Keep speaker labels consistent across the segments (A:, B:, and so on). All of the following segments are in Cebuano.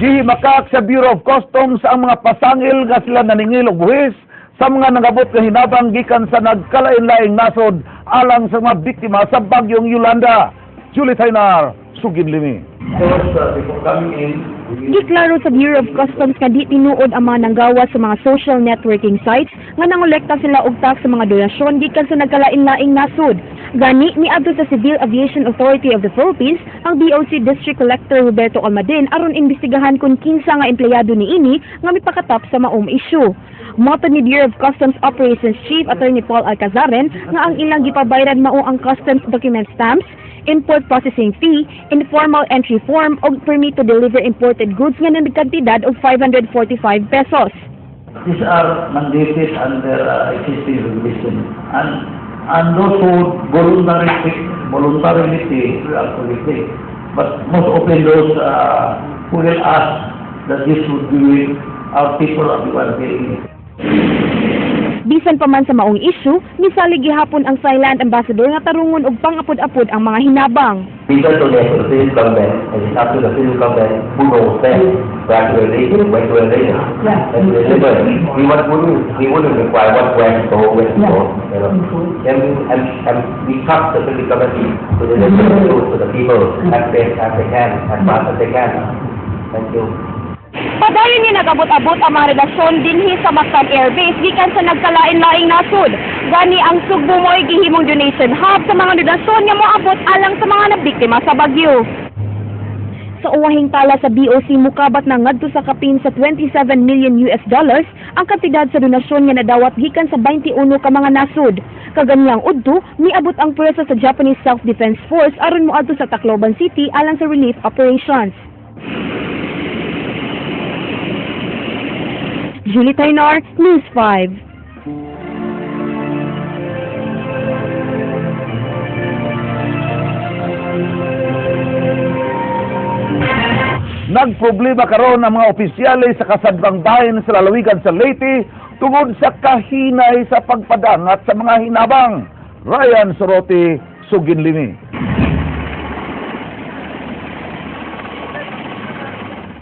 A: Gihimakak sa Bureau of Customs ang mga pasangil nga sila naningil og buhis sa mga nangabot nga hinabang gikan sa nagkalain-laing nasod alang sa mga biktima sa bagyong Yolanda. Julie Taynar, Sugin Limi.
B: First, before coming in,
C: Giklaro sa Bureau of Customs nga di tinuod ang mga nanggawa sa mga social networking sites nga nangolekta sila og tax sa mga donasyon gikan sa nagkalain-laing nasod. Gani niadto sa Civil Aviation Authority of the Philippines ang BOC District Collector Roberto Almaden aron imbestigahan kung kinsa nga empleyado niini nga mipakatap sa maong issue. Motto ni Bureau of Customs Operations Chief Attorney Paul Alcazaren nga ang ilang gipabayran mao ang customs document stamps, import processing fee, informal entry form og permit to deliver imported goods nga nagkantidad og 545 pesos.
B: These are mandated under existing regulation. And those who voluntarily pay, will actually pay. But most often those who will ask that this would be our people are the one paying it.
C: Bisan pa man sa maong issue, misalig gihapon ang Thailand ambassador nga tarungon og pangapud-apud ang mga hinabang.
D: We just donate to the Philippine government, and it's up to the Philippine government who knows best where to release it, when to release it, and to deliver it. We wouldn't require what where to go, where to go. And we trust the Philippine government to deliver the food to the people as best as they can, as fast as they can. Thank you.
C: Padayon niya nagabot-abot ang mga relasyon dinhi sa Mactan Air Base gikan sa nagkalain-laing nasod. Gani ang Sugbo mo'y gihimong donation hub sa mga donasyon nga moabot alang sa mga nabiktima sa bagyo. Sa uwahing tala sa BOC, mukabat na ngadto sa kapin sa 27 million US dollars ang kantidad sa donasyon nga nadawat gikan sa 21 ka mga nasod. Kaganyang udto, miabot ang pwersa sa Japanese Self-Defense Force aron moadto sa Tacloban City alang sa relief operations. Julie Taynar, News 5.
A: Nagproblema karon ang mga opisyales sa kasadbang bahin sa lalawigan sa Leyte tungod sa kahinay sa pagpadangat sa mga hinabang. Ryan Sorote, Sugin Limi.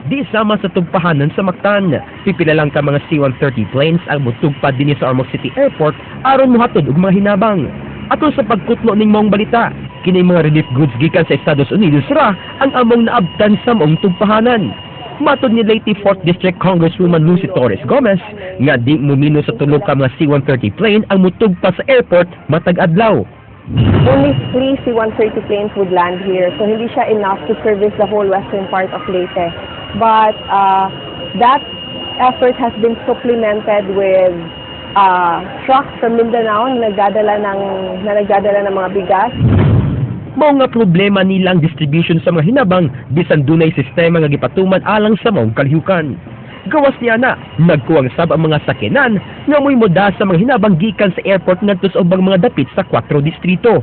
E: Di sama sa tugpahanan sa Mactan. Pipila lang ka mga C-130 planes ang mutugpad dinhi sa Ormoc City Airport aron mohatod og mga hinabang. Atol sa pagkutlo ning maong balita, kini mga relief goods gikan sa Estados Unidos ra ang among naabtan sa maong tugpahanan. Matod ni Leyte 4th District Congresswoman Lucy Torres Gomez nga di mumino sa tulo ka mga C-130 plane ang mutugpa sa airport matag adlaw.
F: Only 3 C-130 planes would land here, so hindi siya enough to service the whole western part of Leyte. But that effort has been supplemented with trucks from Mindanao na nagdadala ng mga bigas.
E: Mao nga problema nilang distribution sa mga hinabang bisan dunay sistema nga gipatuman alang sa maong kalihukan. Gawas niya na, nagkuwang sab ang mga sakyanan nga moy muda sa mga hinabang gikan sa airport ngadto sa ubang mga dapit sa 4 distrito.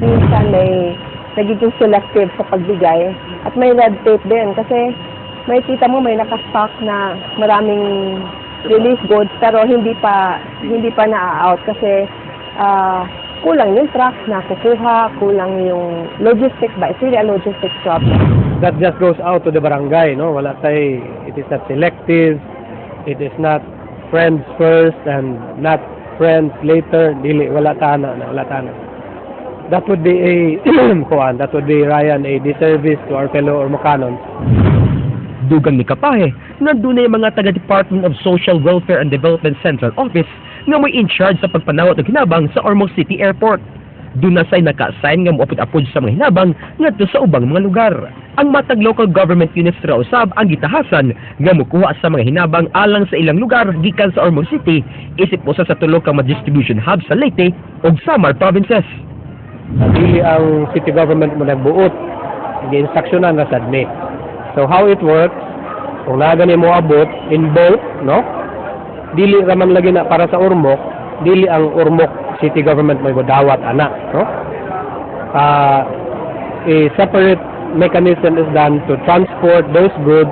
F: Minsan may nagiging selective sa pagbigay at may red tape din kasi may kita mo may nakastock na maraming relief goods pero hindi pa na-out kasi kulang yung trucks na kukuha, kulang yung logistics ba? It's really a logistics problem.
G: That just goes out to the barangay, no? Wala tay, it is not selective, it is not friends first and not friends later, dili, wala tana na, wala tana. That would be a kuan, that would be, Ryan, a disservice to our fellow Ormocanons.
E: Dugang ni Kapahe, nandun na mga taga Department of Social Welfare and Development Central Office nga may in charge sa pagpanawat og hinabang sa Ormoc City Airport. Doon na say naka-assign nga moapod-apod sa mga hinabang ngadto sa ubang mga lugar. Ang matag local government units ra usab ang gitahasan nga mokuha sa mga hinabang alang sa ilang lugar gikan sa Ormoc City isip usa sa tulo ka mga distribution hub sa Leyte ug Samar provinces.
G: Dili ang city government mo nagbuot, gi-instructionan ra sad ni. So how it works, kung naa gani mo abot in bulk, no? Dili ra man lagi na para sa Ormoc, dili ang Ormoc city government may modawat ana, no? A separate mechanism is done to transport those goods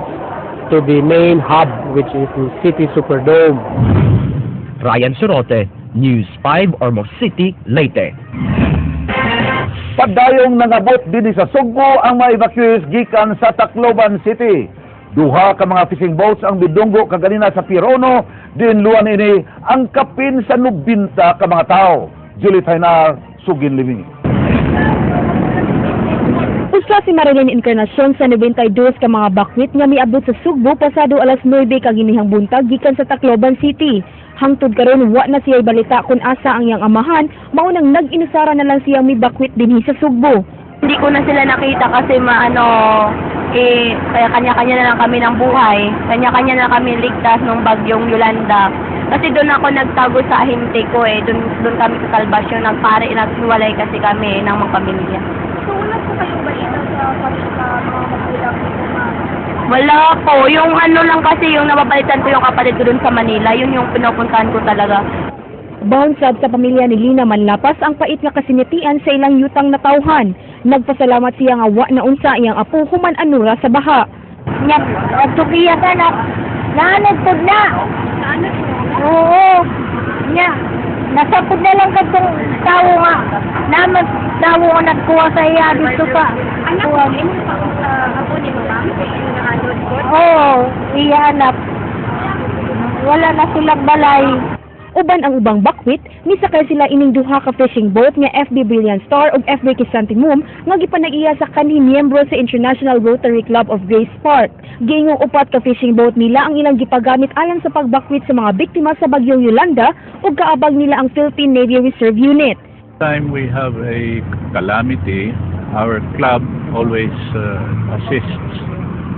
G: to the main hub, which is the City Superdome.
E: Ryan Sorote, News 5, Ormoc City, Leyte.
A: Padayong nangabot dinhi sa Sugbo ang mga evacuees gikan sa Tacloban City. Duha ka mga fishing boats ang bidunggo kaganina sa Pier 1, dinluan ini ang kapin sa 90 ka mga tao. Julie Tainar, Sugin Limi.
C: Usa si Marilyn Encarnacion sa 92 ka mga bakwit nga miabot sa Sugbo pasado alas 9 kaginihang buntag gikan sa Tacloban City. Hangtod karon wa na siya balita kung asa ang iyang amahan, mao nang nag-inusara na lang siyang mibakwit dinhi sa Sugbo.
H: Hindi ko na sila nakita kasi maano eh kaya kanya-kanya na lang kami ng buhay. Kanya-kanya na kami ligtas nung bagyong Yolanda. Kasi doon ako nagtago sa ahinte ko eh. Doon doon kami sa Salvacion, nagpare, naghiwalay kasi kami ng mga pamilya.
I: So wala po kayong balita sa mga magulang niyo, ma'am?
H: Wala po. Yung ano lang kasi, yung nababalitan ko yung kapatid ko doon sa Manila, yun yung pinupuntahan ko talaga.
C: Bound sab sa pamilya ni Lina Manlapas ang pait nga kasinatian sa ilang yutang natawhan. Nagpasalamat siya nga wa na unsa iyang apo human anura sa baha.
I: Nya, tukiya ka na. Naanod pud na. Oo. Nya, nasapod na lang kadtong tawo nga. Naman tawo nga nagkuha sa iya dito pa.
F: Anak mo, imo pa apo ni ma'am? Naanod po?
I: Oo, iya anak. Wala na silang balay.
C: Uban ang ubang bakwit, misakay sila ining duha ka fishing boat nga FB Brilliant Star ug FB Chrysanthemum nga gipanag-iya sa kanhi miyembro sa International Rotary Club of Grace Park. Giingong upat ka fishing boat nila ang ilang gipagamit alang sa pagbakwit sa mga biktima sa bagyong Yolanda ug kaabag nila ang Philippine Navy Reserve Unit.
J: Time we have a calamity, our club always assists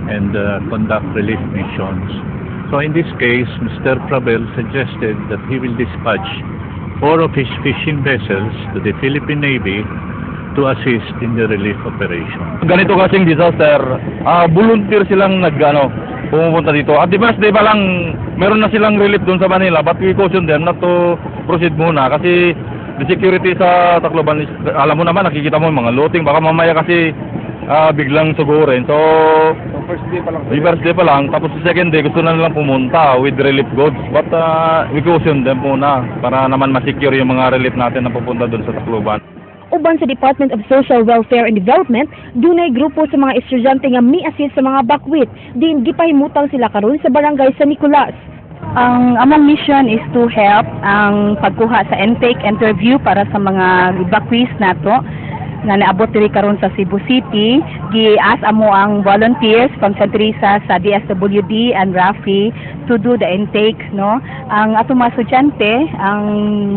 J: and conduct relief missions. So in this case, Mr. Prabel suggested that he will dispatch four of his fishing vessels to the Philippine Navy to assist in the relief operation.
K: Ganito kasing disaster, volunteer silang nag ano, pumupunta dito. At the first day pa lang, meron na silang relief doon sa Manila, but we caution them not to proceed muna kasi the security sa Tacloban is, alam mo naman, nakikita mo yung mga looting, baka mamaya kasi biglang sugurin. So,
G: first day pa lang.
K: The first day pa lang, tapos the second day, gusto na nilang pumunta with relief goods. But we caution them muna para naman masecure yung mga relief natin na pupunta doon sa Tacloban.
C: Uban sa Department of Social Welfare and Development, dunay grupo sa mga estudyante nga mi-assist sa mga bakwit. Din gipahimutang sila karon sa barangay San Nicolas.
L: Ang among mission is to help ang pagkuha sa intake interview para sa mga evacuees nato nga naabot diri karon sa Cebu City. Gi-ask amo ang volunteers from St. Teresa sa DSWD and RAFI to do the intake, no? Ang atong mga estudyante ang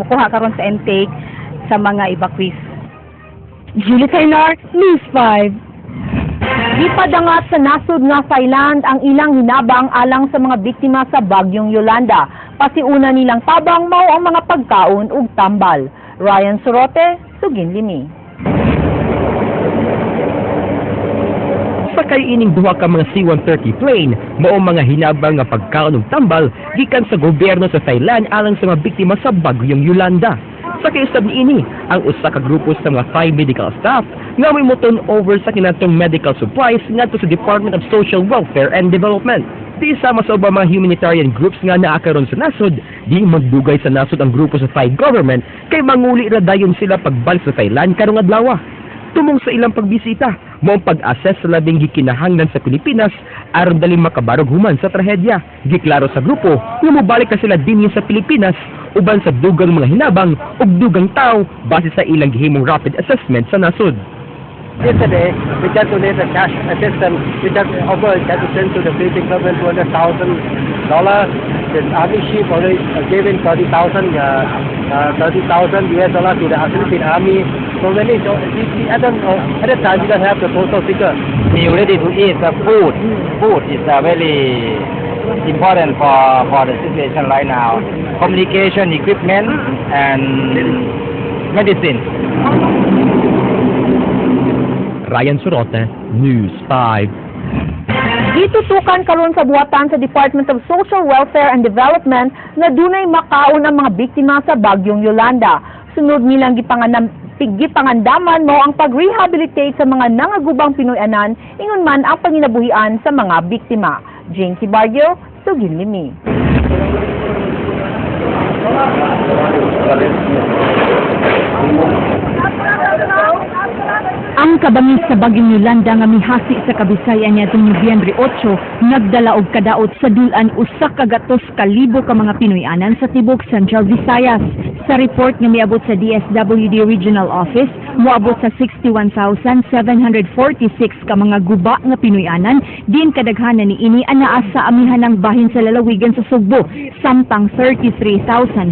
L: mukuha karon sa intake sa mga evacuees.
C: Julie Taylor, News 5.
M: Gipadangat sa nasod nga Thailand ang ilang hinabang alang sa mga biktima sa bagyong Yolanda. Pasiuna nilang tabang mao ang mga pagkaon ug tambal. Ryan Sorote, Sugin Limi.
E: Sakay ining duha ka mga C-130 plane mao mga hinabang nga pagkaon ug tambal gikan sa gobyerno sa Thailand alang sa mga biktima sa bagyong Yolanda. Sakay usab niini ang usa ka grupo sa mga Thai medical staff nga may mo-turn over sa kinatong medical supplies ngadto sa Department of Social Welfare and Development. Di sama sa ubang mga humanitarian groups nga naa karon sa nasod, di magdugay sa nasod ang grupo sa Thai government kay manguli ra dayon sila pagbalik sa Thailand karong adlaw. Tumong sa ilang pagbisita, mao ang pag-assess sa labing gikinahanglan sa Pilipinas aron dali makabarog human sa trahedya. Giklaro sa grupo nga mobalik na sila dinhi sa Pilipinas uban sa dugang mga hinabang ug dugang tao base sa ilang gihimong rapid assessment sa nasod.
G: Yesterday, we just donate the cash assistance. We just offer cash assistance to the Philippine government, $200,000. The army chief already given 30,000 $30,000 US dollar to the Philippine army. So many, so we, at that time we don't have the total figure.
D: We ready to eat the food. Food is very important for the situation right now. Communication equipment and medicine.
E: Ryan Sorote, News 5.
M: Gitutukan karon sa buhatan sa Department of Social Welfare and Development na dunay makaon ang mga biktima sa bagyong Yolanda. Sunod nilang gipangandaman mao ang pag-rehabilitate sa mga nangagubang Pinoy-anan, ingon man ang panginabuhian sa mga biktima. Jinky Barrio, Sugin Limi.
C: Ang kabangis sa bagyong Yolanda nga mihasi sa Kabisayan niadtong Nobyembre 8 nagdala og kadaot sa dul-an 100,000 ka mga Pinoy-anan sa tibok Central Visayas. Sa report nga miabot sa DSWD Regional Office, moabot sa 61,746 ka mga guba nga Pinoy-anan, din kadaghanan niini anaa sa amihanang bahin sa lalawigan sa Sugbo, samtang 33,527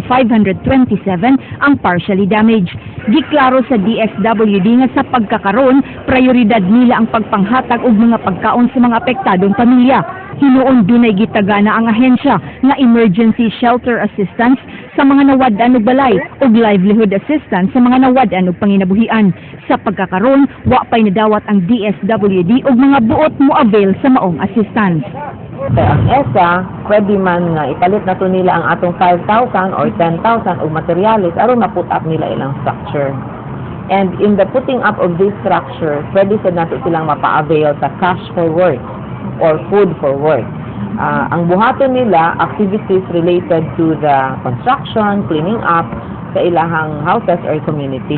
C: ang partially damaged. Giklaro sa DSWD nga sa pagkakaroon, prioridad nila ang pagpanghatag og mga pagkaon sa mga apektadong pamilya. Hinuon dunay gitagana ang ahensya nga emergency shelter assistance sa mga nawad-an og balay ug livelihood assistance sa mga nawad-an og panginabuhian. Sa pagkakaroon, wa pay nadawat ang DSWD og mga buot mo avail sa maong assistance.
F: Kay ang ESA, pwede man nga ipalit na to nila ang atong 5,000 or 10,000 og materyales aron ma-put up nila ilang structure. And in the putting up of this structure, pwede sad nato silang mapa-avail sa cash for work or food for work. Ang buhaton nila, activities related to the construction, cleaning up sa ilahang houses or community.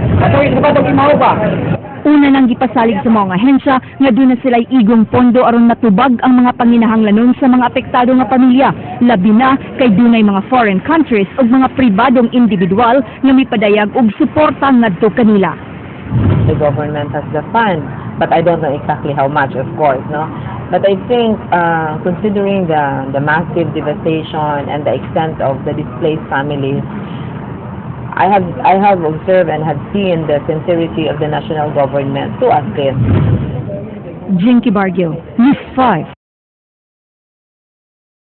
C: Una nang gipasalig sa mga ahensya nga duna sila'y igong pondo aron matubag ang mga panginahanglanon sa mga apektado nga pamilya, labi na kay dunay mga foreign countries ug mga pribadong individual nga mipadayag og suporta ngadto kanila.
F: The government has the fund, but I don't know exactly how much, of course, no? But I think, considering the massive devastation and the extent of the displaced families, I have observed and have seen the sincerity of the national government to assist.
C: Jinky Bargio, News 5.